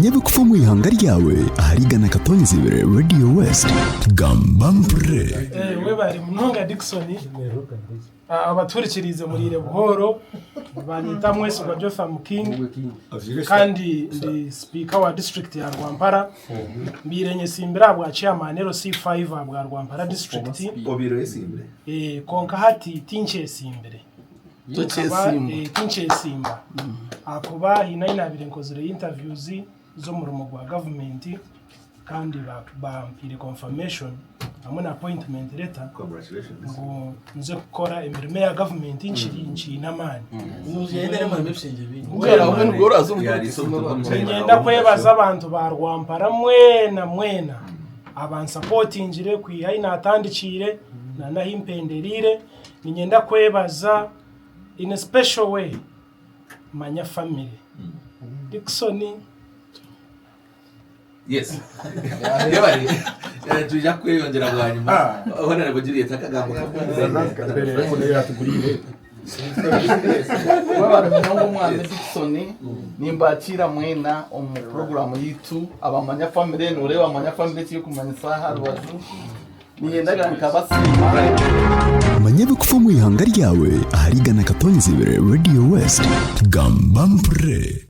Manya ebikufa omu ihanga ryawe ahari 100.2 Radio West. Gamba mpurire. Eh, webare munonga Dickson. Ah, Abatuhurikiriize muriire buhooro banyeta Mwesigwa Jotham King kandi ndi sipiika wa district ya Rwampara. Mbaire nyesimbire ahabwa chairman LC5 ahabwa Rwampara district. Obaire oyesimbire? Eh, kwonka hati tinkyesimbire. Tokyesimba. Eh, tinkyesimba ahakuba haine ahi naabaire nkozire interviews z'omurimo gwa gavumenti kandi bampaire confirmation hamwe na appointment letter Congratulations. ngu nze kukora emirimo eya gavumenti nkiri nkiine amaani. Niinyenda kwebaza abantu ba Rwampara mwena mwena abansapotingire kwiha ahi naatandikiire na n'ahi mpendereire. Niinyenda kwebaza in a special way Manya family. Dickson. Yes. Yebare. Eh, Twija kukweyongyera bwanyima. Honorable Juliet akagambo Mwebare munonga omwami Dickson nimbakiira mwena omu puroguramu yaitu abamanya family noreeba manya family ekirikumanyisa aha rubaju Ninyendaga nkabasiima. Manya ebikufa omu ihanga ryawe ahari 100.2 Radio West. Gamba mpurire.